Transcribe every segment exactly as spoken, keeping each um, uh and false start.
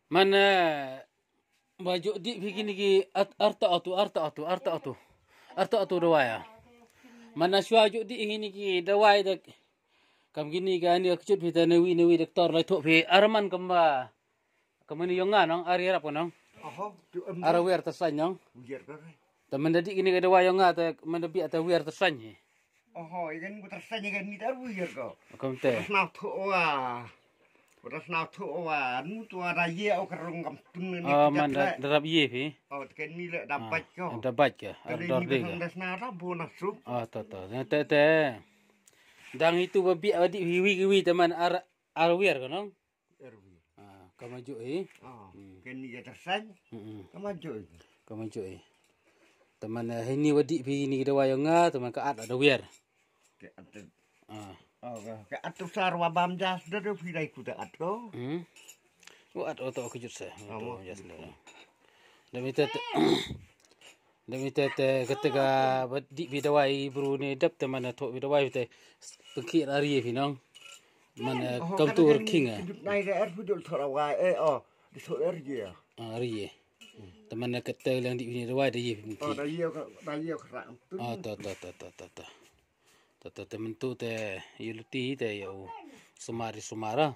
Man, eh, ba ju dih phi kini ki at-, arta atu, arta atu, arta atu. Arta atu dawai, ah. Man na shuwa ju dih kini ki dawai da kam kini ka ni ka kjut phi ta nawi nawi doktor lai thok phi arman kamba. Kamba ni yong nga nong, ar yarap ko nong. Oho, tu em. Ar wiar ta saiñ nong. Wiar ka re. Ta man da dih kini ka dawai yong nga ta man da biak ta wiar ta saiñ hi. Oho, ikan ku ta saiñ ikan ni ta wiar ko. Kam te. Sna tho wa. Ko ta sna tho wa. Nu tu ada ye au ka rong kam tun ni. Oh, man da rap ye phi. Oh, kan ni le da baj ko. Da baj ka. Ar dor de ka. Da sna da bo na sup. Oh, to to. Te te. Dang itu ba biak ba dih phi wi wi ta man ar ar wiar ko nong. Erwi. Ah, kama ju eh. Ah, hmm. Kani ya tersan. Hmm. Kama ju eh. Kama ju eh. Teman, eh, ini wadi pi ini kita wayang ah, teman ka at ada wiar. Ke at. Ah. Oh, ke at tu sar wa bam jas da tu pi dai ku da at ko. Hmm. Wa at oto kejut sa. Oto jas da. Demi te Da mi te te kete ka ba dih pi dawai bru ne dap te man tho pi dawai te pengki ar ye phi nong. Man kam tu er king ah. Nai da er fu jol thora wa eh oh. Di thora er ye. Ar ye. Te man kete lang dih pi dawai da ye pengki. Oh da ye ka da ye ka ram tu. Ah ta ta ta ta ta ta. Ta ta te man tu te ye luti te ye u sumar sumar ah.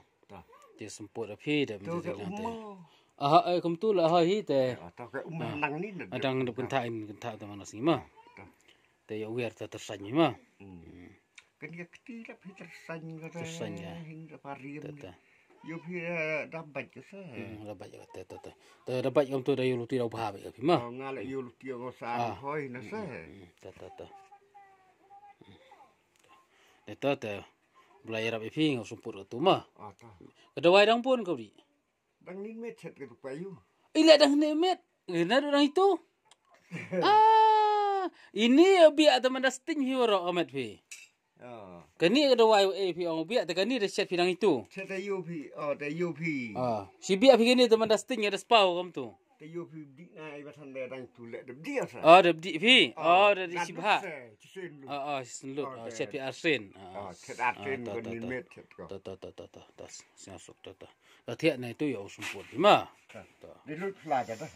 Te semput da phi da mi te te. Aha eh kum tu la ha hi te. Adang da kynthah in kynthah te manas ngi ma. Te ya wiar te tersan ngi ma. Kan ya kti da phi tersan ka te. Tersan ya. Hin da parim. Te te. Yo phi da baj ka se. Da baj ka te te te. Te da baj kum tu da yo luti da bha ba phi ma. Nga la yo luti ko sa hoi na se. Te te te. Te te te. Blai rap iphi nga sumput ka tu ma. Ka dawai dang pun ka uri. Dang ni met chet ka tu payu. Ila dang ni met. Ina dang itu. Ah, ini ya biak teman da sting hi waro amat phi. Kani ka dawai eh phi ong biak te kani da chet phi dang itu. Chet da yu phi. Oh da yu phi. Ah, si biak phi kani teman da sting ya da spau kam tu. Te yu phi bdi na ai ba than da dang tu le da bdi asa. Oh da bdi phi. Oh da di si bha. Oh oh si lut. Oh chet phi arsen. Oh chet arsen ko ni met chet ko. To to to to to. Siang suk to to. Da thiak na itu ya u sumput ma. To. Di lut pla ka da.